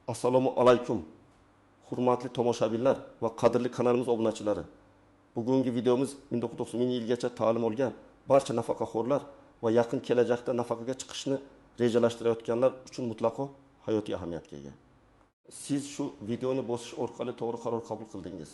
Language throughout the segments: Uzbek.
Assalomu alaykum, hurmatli tomoshabinlar va qadrli kanalimiz obunachilari. Bugungi videomiz 1990-yilgacha ta'lim olgan barcha nafaqaxo'rlar va yaqin kelajakda nafaqaga chiqishni rejalashtirayotganlar uchun mutlaqo hayotiy ahamiyatga ega. Siz shu videoni bosish orqali to'g'ri qaror qabul qildingiz.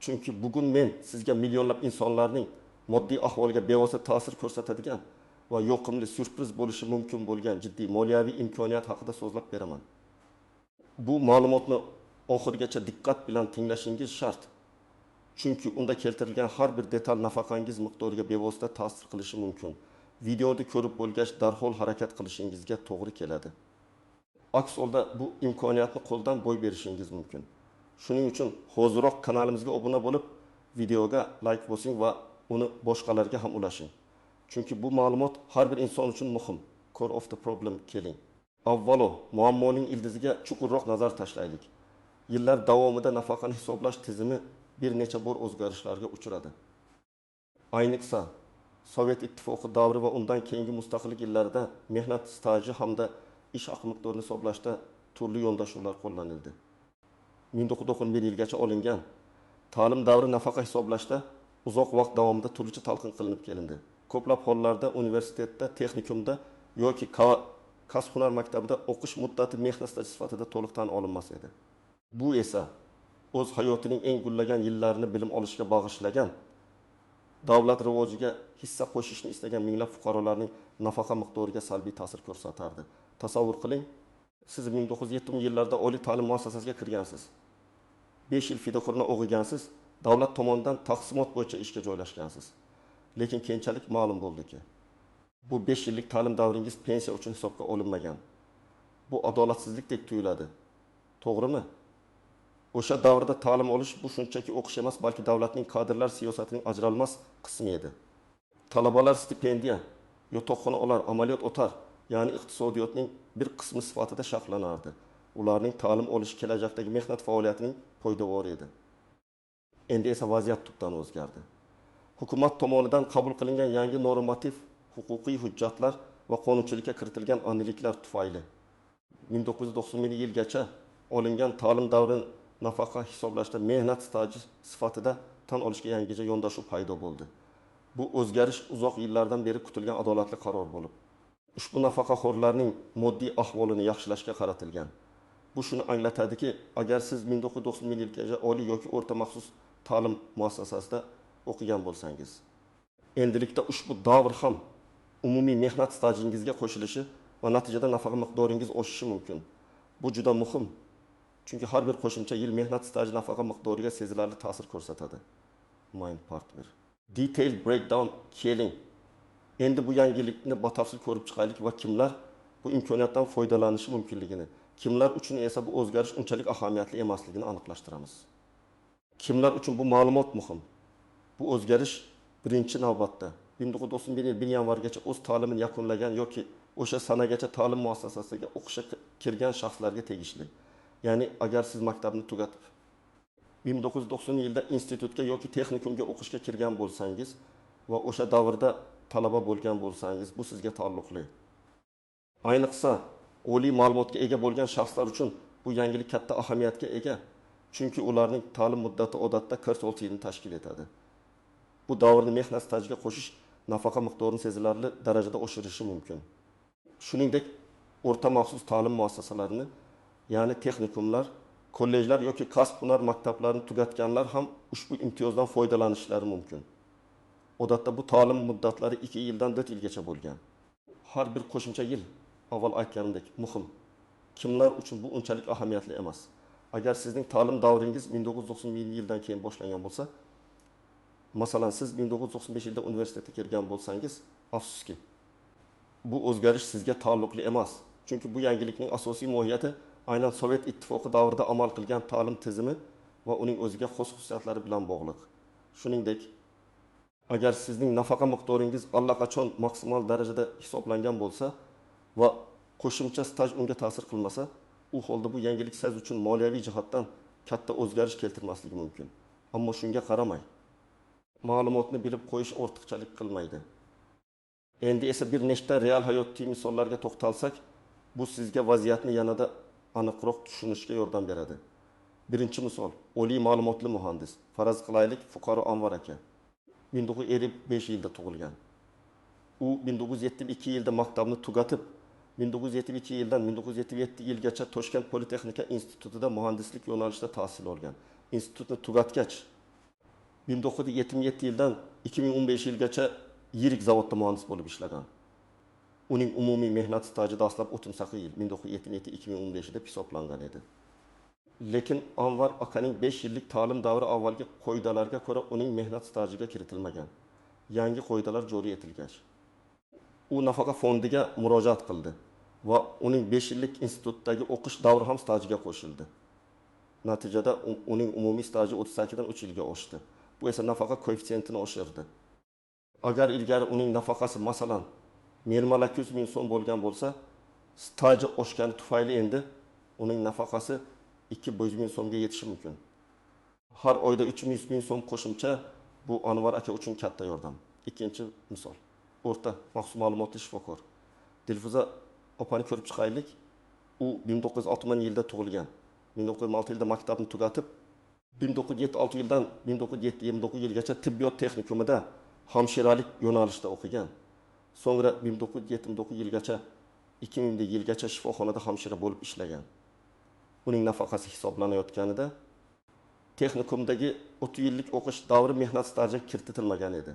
Chunki bugun men sizga millionlab insonlarning moddiy ahvoliga bevosita ta'sir ko'rsatadigan va yoqimli syurpriz bo'lishi mumkin bo'lgan jiddiy moliyaviy imkoniyat haqida so'zlab beraman. Bu ma'lumotni oxirigacha diqqat bilan tinglashingiz shart. Chunki unda keltirilgan har bir detal nafaqangiz miqdoriga bevosita ta'sir qilishi mumkin. Videoni ko'rib bo'lgach darhol harakat qilishingizga to'g'ri keladi. Aks holda bu imkoniyatni qo'ldan boy berishingiz mumkin. Shuning uchun hoziroq kanalimizga obuna bo'lib, videoga like bosing va uni boshqalarga ham ulashing. Chunki bu ma'lumot har bir inson uchun muhim. Core of the problem keling. Avvalo muammoning ildiziga chuqurroq nazar tashlaylik. Yillar davomida nafaqani hisoblash tizimi bir necha bor o'zgarishlarga uchradi. Ayniqsa, Sovet Ittifoqi davri va undan keyingi mustaqillik yillarida mehnat staji hamda ish haqi miqdorini hisoblashda turli yondashuvlar qo'llanildi. 1991-yilgacha olingan ta'lim davri nafaqa hisoblashda uzoq vaqt davomida turlicha talqin qilinib kelindi. Ko'plab hollarda universitetda, texnikumda yoki kasb hunar maktabida o'qish muddati mehnat staji sifatida to'liq tan olinmas edi. Bu esa o'z hayotining eng gullagan yillarini bilim olishga bag'ishlagan, davlat rivojiga hissa qo'shishni istagan minglab fuqarolarning nafaqa miqdoriga salbiy ta'sir ko'rsatardi. Tasavvur qiling, siz 1970-yillarda oliy ta'lim muassasasiga kirgansiz. 5 yil fidokorona o'qigansiz, davlat tomonidan taqsimot bo'yicha ishga joylashgansiz. Lekin keyinchalik ma'lum bo'ldiki, bu 5 yillik ta'lim davringiz pensiya uchun hisobga olinmagan. Bu adolatsizlikdek tuyuladi. To'g'rimi? O'sha davrda ta'lim olish bu shunchaki o'qish emas, balki davlatning kadrlar siyosatining ajralmas qismi edi. Talabalar stipendiya, yotoqxona olar, amaliyot o'tar, ya'ni iqtisodiyotning bir qismi sifatida sharhlanardi. Ularning ta'lim olishi kelajakdagi mehnat faoliyatining poydevori edi. Endi esa vaziyat tubdan o'zgardi. Hukumat tomonidan qabul qilingan yangi normativ huquqiy hujjatlar va qonunchilikka kiritilgan aniqliklar tufayli 1990-yilgacha olingan ta'lim davri nafaqa hisoblashda mehnat staji sifatida tan olishga yangicha yondashuv paydo bo'ldi. Bu o'zgarish uzoq yillardan beri kutilgan adolatli qaror bo'lib, ushbu nafaqaxo'rlarning moddiy ahvolini yaxshilashga qaratilgan. Bu shuni anglatadiki, agar siz 1990-yilgacha oliy yoki o'rta maxsus ta'lim muassasasida o'qigan bo'lsangiz, endilikda ushbu davr ham umumiy mehnat stajingizga qo'shilishi va natijada nafaqa miqdoringiz oshishi mumkin. Bu juda muhim. Chunki har bir qo'shimcha yil mehnat staji nafaqa miqdoriga sezilarli ta'sir ko'rsatadi. Mind partner. Detail breakdown keling. Endi bu yangilikni batafsil ko'rib chiqaylik va kimlar bu imkoniyatdan foydalanishi mumkinligini, kimlar uchun esa bu o'zgarish unchalik ahamiyatli emasligini aniqlashtiramiz. Kimlar uchun bu ma'lumot muhim? Bu o'zgarish birinchi navbatda 1991-yil 1 yanvargacha o'z ta'limini yakunlagan yoki o'sha sanagacha ta'lim muassasasiga o'qishga kirgan shaxslarga tegishli. Ya'ni agar siz maktabni tugatib 1990-yilda institutga yoki texnikumga o'qishga kirgan bo'lsangiz va o'sha davrda talaba bo'lgan bo'lsangiz, bu sizga taalluqli. Ayniqsa, oliy ma'lumotga ega bo'lgan shaxslar uchun bu yangilik katta ahamiyatga ega, chunki ularning ta'lim muddati odatda 46 yilni tashkil etadi. Bu davrni mehnat stajiga qo'shish nafaqa miqdorini sezilarli darajada oshirishi mumkin. Shuningdek, o'rta maxsus ta'lim muassasalarini, ya'ni texnikumlar, kollejlar yoki kasb hunar maktablarini tugatganlar ham ushbu imtiyozdan foydalanishlari mumkin. Odatda bu ta'lim muddatlari 2 yildan 4 yilgacha bo'lgan. Har bir qo'shimcha yil, avval aytganimdek, muhim. Kimlar uchun bu unchalik ahamiyatli emas. Agar sizning ta'lim davringiz 1990-yildan keyin boshlangan bo'lsa, masalan, siz 1995-yilda universitetga kirgan bo'lsangiz, afsuski, bu o'zgarish sizga taalluqli emas. Chunki bu yangilikning asosiy mohiyati aynan Sovet Ittifoqi davrida amal qilgan ta'lim tizimi va uning o'ziga xos xususiyatlari bilan bog'liq. Shuningdek, agar sizning nafaqa miqdoringiz allaqachon maksimal darajada hisoblangan bo'lsa va qo'shimcha staj unga ta'sir qilmasa, u holda bu yangilik siz uchun moliyaviy jihatdan katta o'zgarish keltirmasligi mumkin. Ammo shunga qaramay, ma'lumotni bilib qo'yish ortiqchalik qilmaydi. Endi esa bir nechta real hayotiy misollarga to'xtalsak, bu sizga vaziyatni yanada aniqroq tushunishga yordam beradi. Birinchi misol, oliy ma'lumotli muhandis, faraz qilaylik, fuqaro Anvar aka 1955 yilda tug'ilgan. U 1972 yilda maktabni tugatib, 1972 yildan 1977 yilgacha Toshkent politexnika institutida muhandislik yo'nalishida tahsil olgan. Institutni tugatgach, 1977 yildan 2015 yilgacha yirik zavodda muhandis bo'lib ishlagan. Uning umumiy mehnat staji dastlab 38 yil, 1977-2015 deb hisoblangan edi. Lekin Anvar akaning 5 yillik ta'lim davri avvalgi qoidalarga ko'ra uning mehnat stajiga kiritilmagan. Yangi qoidalar joriy etilgach, u nafaqa fondiga murojaat qildi va uning 5 yillik institutdagi o'qish davri ham stajiga qo'shildi. Natijada uning umumiy staji 38 dan 3 yilga oshdi. Bu esa nafaqa koeffitsiyentini oshirdi. Agar ilgari uning nafaqasi, masalan, 1 200 ming so'm bo'lgan bo'lsa, staji oshgani tufayli endi uning nafaqasi 2,5 ming so'mga yetishi mumkin. Har oyda 300 ming so'm qo'shimcha, bu Anvar aka uchun katta yordam. Ikkinchi misol, o'rta maxsus ma'lumotli shifokor Dilfuza opani ko'rib chiqaylik. U 1960 yilda tug'ilgan. 1906 yilda maktabni tugatib, 1976 yildan 1979 yilgacha tibbiyot texnikumida hamshiralik yo'nalishida o'qigan. So'ngra 1979 yilgacha, 2000 yilgacha shifoxonada hamshira bo'lib ishlagan. Uning nafaqasi hisoblanayotganida texnikumdagi 30 yillik o'qish davri mehnat stajiga kiritilmagan edi.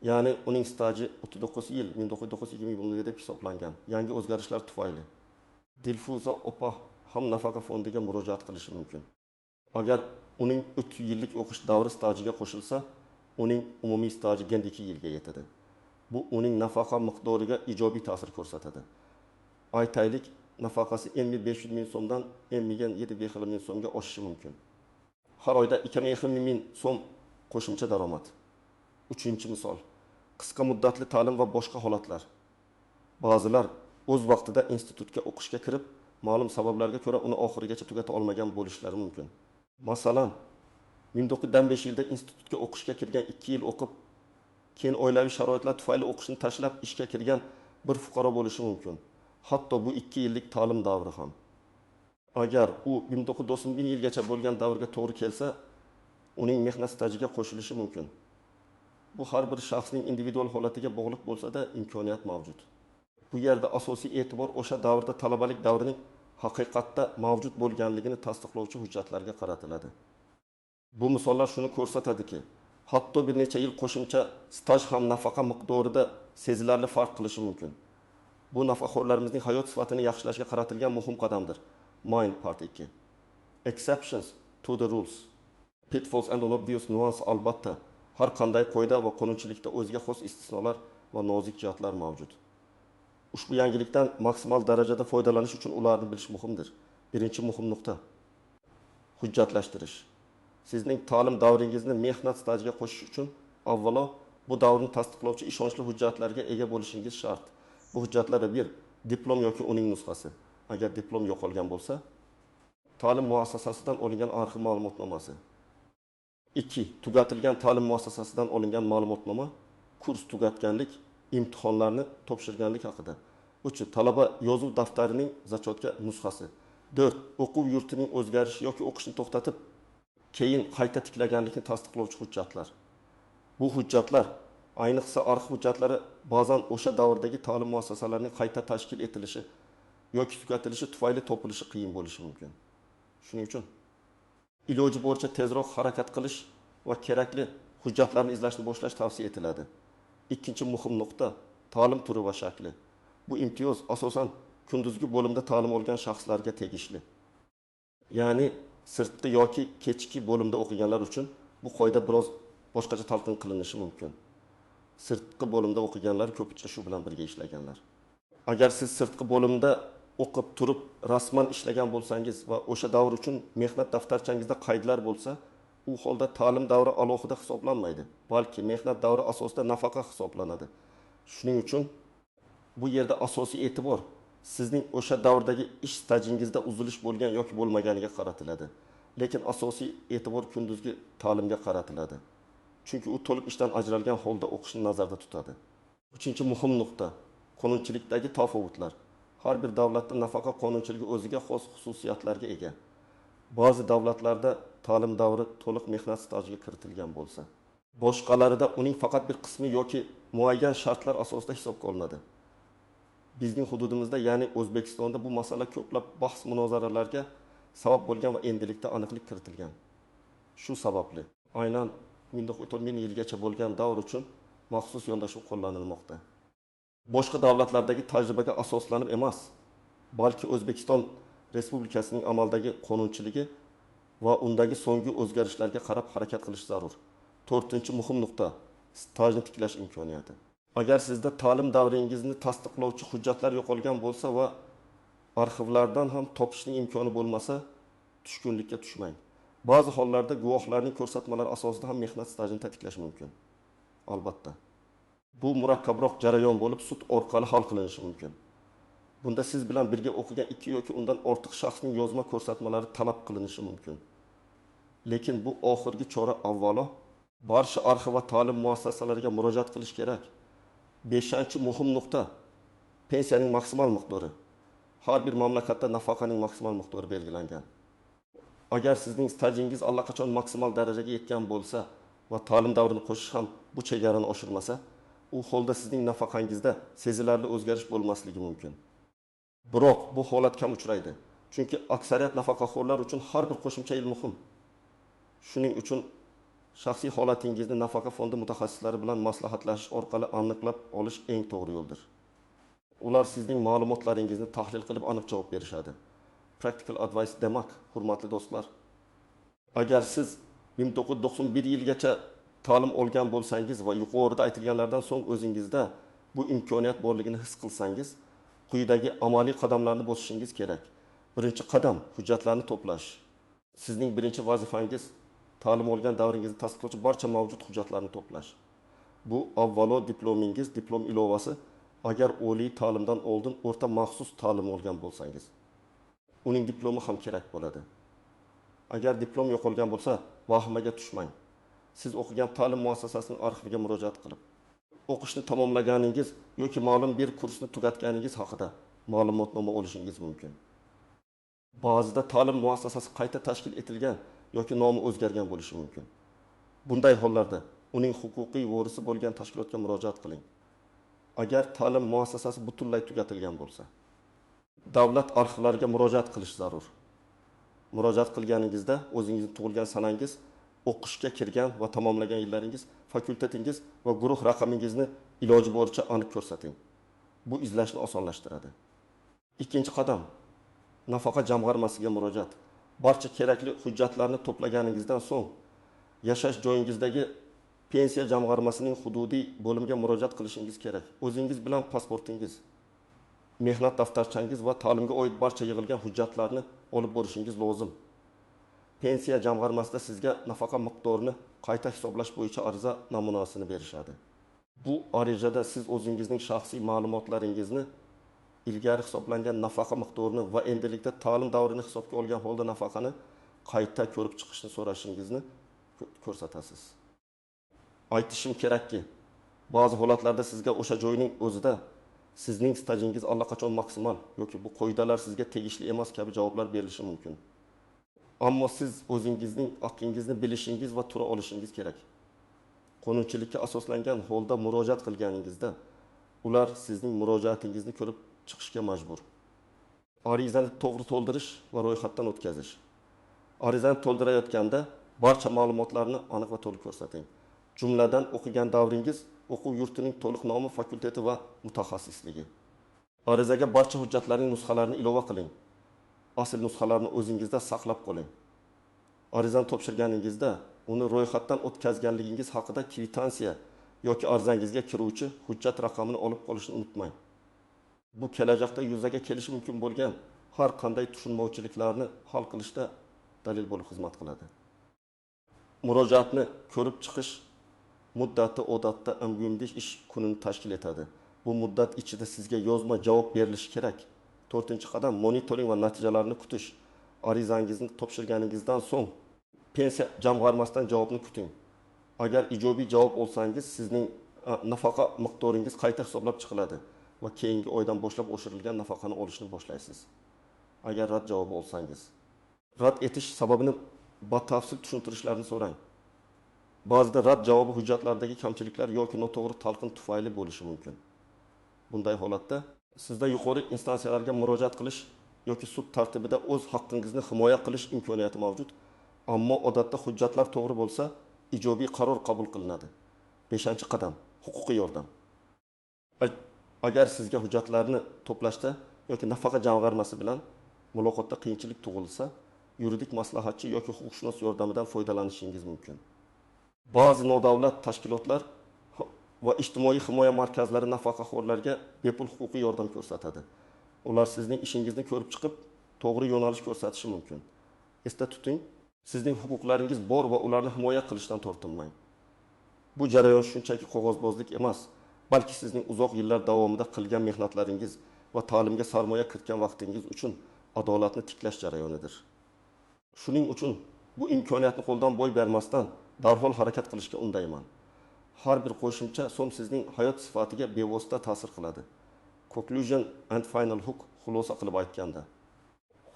Ya'ni uning staji 39 yil, 1909 deb hisoblangan. Yangi o'zgarishlar tufayli Dilfuza opa ham nafaqa fondiga murojaat qilishi mumkin. Agar uning 30 yillik o'qish davri stajiga qo'shilsa, uning umumiy staji endi 2 yilga yetadi. Bu uning nafaqa miqdoriga ijobiy ta'sir ko'rsatadi. Aytaylik, nafaqasi endi 500 ming so'mdan endigan 7,5 ming so'mga oshishi mumkin. Har oyda 2,5 ming so'm qo'shimcha daromad. Uchinchi misol, qisqa muddatli ta'lim va boshqa holatlar. Ba'zilar o'z vaqtida institutga o'qishga kirib, ma'lum sabablarga ko'ra uni oxirigacha tugata olmagan bo'lishlari mumkin. Masalan, 1905 yilda institutga o'qishga kirgan, 2 yil o'qib, keyin oilaviy sharoitlar tufayli o'qishni tashlab ishga kirgan bir fuqaro bo'lishi mumkin. Hatto bu 2 yillik ta'lim davri ham, agar u 1991 yilgacha bo'lgan davrga to'g'ri kelsa, uning mehnat stajiga qo'shilishi mumkin. Bu har bir shaxsning individual holatiga bog'liq bo'lsa-da, imkoniyat mavjud. Bu yerda asosiy e'tibor o'sha davrda talabalik davrining haqiqatda mavjud bo'lganligini tasdiqlovchi hujjatlarga qaratiladi. Bu misollar shuni ko'rsatadiki, hatto bir necha yil qo'shimcha staj ham nafaqa miqdorida sezilarli farq qilishi mumkin. Bu nafaqaxo'rlarimizning hayot sifatini yaxshilashga qaratilgan muhim qadamdir. Mind Part 2. Exceptions to the rules. Pitfalls and obvious nuance. Albatta, har qanday qoida va qonunchilikda o'ziga xos istisnolar va nozik jihatlar mavjud. Ushbu yangilikdan maksimal darajada foydalanish uchun ularni bilish muhimdir. Birinchi muhim nuqta: hujjatlashtirish. Sizning ta'lim davringizni mehnat stajiga qo'shish uchun avvalo bu davrni tasdiqlovchi ishonchli hujjatlarga ega bo'lishingiz shart. Bu hujjatlar: bir, diplom yoki uning nusxasi. Agar diplom yo'qolgan bo'lsa, ta'lim muassasasidan olingan arxiv ma'lumotnomasi. Ikki, tugatilgan ta'lim muassasasidan olingan ma'lumotnoma, kurs tugatganlik, imtihonlarni topshirganlik haqida. Uch, talaba yozuv daftarining зачётка nusxasi. To'rt, o'quv yurtining o'zgarishi yoki o'qishni to'xtatib, keyin qayta tiklaganlikni tasdiqlovchi hujjatlar. Bu hujjatlar, ayniqsa arxiv hujjatlari, ba'zan o'sha davrdagi ta'lim muassasalarining qayta tashkil etilishi yoki tugatilishi tufayli topilishi qiyin bo'lishi mumkin. Shuning uchun iloji boricha tezroq harakat qilish va kerakli hujjatlarni izlashni boshlash tavsiya etiladi. Ikkinchi muhim nuqta: ta'lim turi va shakli. Bu imtiyoz asosan kunduzgi bo'limda ta'lim olgan shaxslarga tegishli. Ya'ni sirtqi yoki kechki bo'limda o'qiganlar uchun bu qoida biroz boshqacha talqin qilinishi mumkin. Sirtqi bo'limda o'qiganlar ko'pincha shu bilan birga ishlaganlar. Agar siz sirtqi bo'limda o'qib turib rasman ishlagan bo'lsangiz va o'sha davr uchun mehnat daftarchangizda qaydlar bo'lsa, u holda ta'lim davri alohida hisoblanmaydi, balki mehnat davri asosida nafaqa hisoblanadi. Shuning uchun bu yerda asosiy e'tibor sizning o'sha davrdagi ish stajingizda uzilish bo'lgan yoki bo'lmaganiga qaratiladi. Lekin asosiy e'tibor kunduzgi ta'limga qaratiladi, chunki u to'liq ishdan ajralgan holda o'qishni nazarda tutadi. Uchinchi muhim nuqta: qonunchilikdagi tafovutlar. Har bir davlatda nafaqa qonunchiligi o'ziga xos xususiyatlarga ega. Ba'zi davlatlarda ta'lim davri to'liq mehnat stajiga kiritilgan bo'lsa, boshqalarida uning faqat bir qismi yoki muayyan shartlar asosida hisobga olinadi. Bizning hududimizda, ya'ni O'zbekistonda bu masala ko'plab bahs munozaralarga sabab bo'lgan va endilikda aniqlik kiritilgan. Shu sababli aynan 1990 yilgacha bo'lgan davr uchun maxsus yondashuv qo'llanilmoqda. Boshqa davlatlardagi tajribaga asoslanib emas, balki O'zbekiston Respublikasining amaldagi qonunchiligi va undagi so'nggi o'zgarishlarga qarab harakat qilish zarur. To'rtinchi muhim nuqta stajni tiklash imkoniyati. Agar sizda ta'lim davringizni tasdiqlovchi hujjatlar yo'qolgan bo'lsa va arxivlardan ham topishning imkoni bo'lmasa, tushkunlikka tushmang. Ba'zi hollarda guvohlarning ko'rsatmalari asosida ham mehnat stajini tiklash mumkin. Albatta, bu murakkabroq jarayon bo'lib, sud orqali hal qilinishi mumkin. Bunda siz bilan birga o'qigan 2 yoki undan ortiq shaxsning yozma ko'rsatmalari talab qilinishi mumkin. Lekin bu oxirgi chora. Avvalo barcha arxiv va ta'lim muassasalariga murojaat qilish kerak. 5-chi muhim nuqta pensiyaning maksimal miqdori. Har bir mamlakatda nafaqaning maksimal miqdori belgilangan. Agar sizning stajingiz allaqachon maksimal darajaga yetgan bo'lsa va ta'lim davrini qo'shish ham bu chegarani oshirmasa, u holda sizning nafaqangizda sezilarli o'zgarish bo'lmasligi mumkin. Biroq bu holat kam uchraydi. Chunki aksariyat nafaqaxo'rlar uchun har bir qo'shimcha yil muhim. Shuning uchun shaxsiy holatingizni nafaqa fondi mutaxassislari bilan maslahatlashish orqali aniqlab olish eng to'g'ri yo'ldir. Ular sizning ma'lumotlaringizni tahlil qilib aniq javob berishadi. Practical advice demak, hurmatli do'stlar, agar siz 1991 yilgacha ta'lim olgan bo'lsangiz va yuqorida aytilganlardan so'ng o'zingizda bu imkoniyat borligini his qilsangiz, quyidagi amaliy qadamlarni bosishingiz kerak. Birinchi qadam hujjatlarni to'plash. Sizning birinchi vazifangiz ta'lim olgan davringizni tasdiqlovchi barcha mavjud hujjatlarni to'plash. Bu avvalo diplomingiz, diplom ilovasi, agar oliy ta'limdan oldin o'rta maxsus ta'lim olgan bo'lsangiz, uning diplomi ham kerak bo'ladi. Agar diplom yo'qolgan bo'lsa, vahimaga tushmang. Siz o'qigan ta'lim muassasasining arxiviga murojaat qilib, o'qishni tamomlaganingiz yoki ma'lum bir kursni tugatganingiz haqida ma'lumotnoma olishingiz mumkin. Ba'zida ta'lim muassasasi qayta tashkil etilgan yoki nomi o'zgargan bo'lishi mumkin. Bunday hollarda uning huquqiy vorisi bo'lgan tashkilotga murojaat qiling. Agar ta'lim muassasasi butunlay tugatilgan bo'lsa, davlat arxivlariga murojaat qilish zarur. Murojaat qilganingizda o'zingizni tug'ilgan sanangiz, o'qishga kirgan va tamomlagan yillaringiz, fakultetingiz va guruh raqamingizni iloji boricha aniq ko'rsating. Bu izlashni osonlashtiradi. Ikkinchi qadam nafaqa jamg'armasiga murojaat. Barcha kerakli hujjatlarni to'plaganingizdan so'ng yashash joyingizdagi pensiya jamg'armasining hududiy bo'limiga murojaat qilishingiz kerak. O'zingiz bilan pasportingiz, mehnat daftarchangiz va ta'limga oid barcha yig'ilgan hujjatlarni olib borishingiz lozim. Pensiya jamg'armasida sizga nafaqa miqdorini qayta hisoblash bo'yicha ariza namunasini berishadi. Bu arizada siz o'zingizning shaxsiy ma'lumotlaringizni, ilgari hisoblangan nafaqa miqdorini va endilikda ta'lim davrini hisobga olgan holda nafaqani qayta ko'rib chiqishni so'rashingizni ko'rsatasiz. Aytishim kerakki, ba'zi holatlarda sizga o'sha joyning o'zida sizning stajingiz allaqachon maksimal yoki bu qoidalar sizga tegishli emas kabi javoblar berilishi mumkin. Ammo siz o'zingizning haqqingizni bilishingiz va tura olishingiz kerak. Qonunchilikka asoslangan holda murojaat qilganingizda ular sizning murojaatingizni ko'rib chiqishga majbur. Arizani to'g'ri to'ldirish va ro'yxatdan o'tkazish. Arizani to'ldirayotganda barcha ma'lumotlarni aniq va to'liq ko'rsating. Jumladan o'qigan davringiz, o'quv yurtining to'liq nomi, fakulteti va mutaxassisligi. Arizaga barcha hujjatlarning nusxalarini ilova qiling. Asl nusxalarni o'zingizda saqlab qoling. Arizani topshirganingizda uni ro'yxatdan o'tkazganligingiz haqida kvitansiya yoki arizangizga kiruvchi hujjat raqamini olib qolishni unutmang. Bu kelajakda yuzaga kelishi mumkin bo'lgan har qanday tushunmovchiliklarni hal qilishda dalil bo'lib xizmat qiladi. Murojaatni ko'rib chiqish muddati odatda 15 ish kunini tashkil etadi. Bu muddat ichida sizga yozma javob berilishi kerak. To'rtinchi qadam monitoring va natijalarni kutish. Arizangizni topshirganingizdan so'ng pensiya jamg'armasidan javobni kuting. Agar ijobiy javob olsangiz, sizning nafaqa miqdoringiz qayta hisoblab chiqiladi. va keyingi oydan boshlab oshirilgan nafaqani olishni boshlaysiz. Agar rad javobi olsangiz, rad etish sababini batafsil tushuntirishlarini so'rang. Ba'zida rad javobi hujjatlardagi kamchiliklar yoki noto'g'ri talqin tufayli bo'lishi mumkin. Bunday holatda sizda yuqori instansiyalarga murojaat qilish yoki sud tartibida o'z haqqingizni himoya qilish imkoniyati mavjud, ammo odatda hujjatlar to'g'ri bo'lsa, ijobiy qaror qabul qilinadi. Beshinchi qadam: huquqiy yordam. Agar sizga hujjatlarni to'plashda yoki nafaqa jamg'armasi bilan muloqotda qiyinchilik tug'ilsa, yuridik maslahatchi yoki huquqshunos yordamidan foydalanishingiz mumkin. Ba'zi nodavlat tashkilotlar va ijtimoiy himoya markazlari nafaqaxo'rlarga bepul huquqiy yordam ko'rsatadi. Ular sizning ishingizni ko'rib chiqib, to'g'ri yo'nalish ko'rsatishi mumkin. Esda tuting, sizning huquqlaringiz bor va ularni himoya qilishdan tortinmang. Bu jarayon shunchaki qog'ozbozlik emas, balki sizning uzoq yillar davomida qilgan mehnatlaringiz va ta'limga sarmoya kiritgan vaqtingiz uchun adolatni tiklash jarayonidir. Shuning uchun bu imkoniyatni qo'ldan boy bermasdan darhol harakat qilishga undayman. Har bir qo'shimcha so'm sizning hayot sifatiga bevosita ta'sir qiladi. Conclusion and final hook, xulosa qilib aytganda,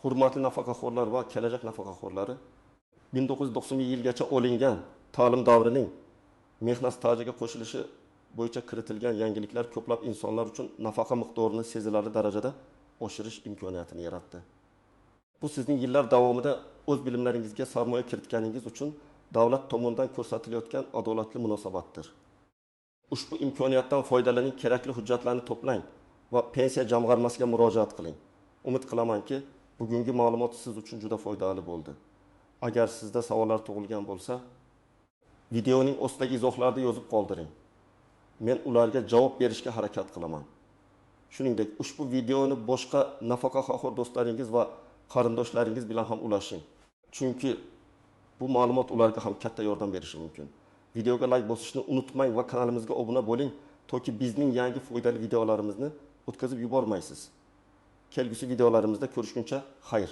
hurmatli nafaqaxo'rlar va kelajak nafaqaxo'rlari, 1990 yilgacha olingan ta'lim davrining mehnat stajiga qo'shilishi bo'yicha kiritilgan yangiliklar ko'plab insonlar uchun nafaqa miqdorini sezilarli darajada oshirish imkoniyatini yaratdi. Bu sizning yillar davomida o'z bilimlaringizga sarmoya kiritganingiz uchun davlat tomonidan ko'rsatilayotgan adolatli munosabatdir. Ushbu imkoniyatdan foydalaning, kerakli hujjatlarni to'plang va pensiya jamg'armasiga murojaat qiling. Umid qilamanki, bugungi ma'lumot siz uchun juda foydali bo'ldi. Agar sizda savollar tug'ilgan bo'lsa, videoning ostidagi izohlarda yozib qoldiring. Men ularga javob berishga harakat qilaman. Shuningdek, ushbu videoni boshqa nafaqaxo'r do'stlaringiz va qarindoshlaringiz bilan ham ulashing. Chunki bu ma'lumot ularga ham katta yordam berishi mumkin. Videoga like bosishni unutmang va kanalimizga obuna bo'ling, toki bizning yangi foydali videolarimizni o'tkazib yubormaysiz. Kelgusi videolarimizda ko'rishguncha xayr.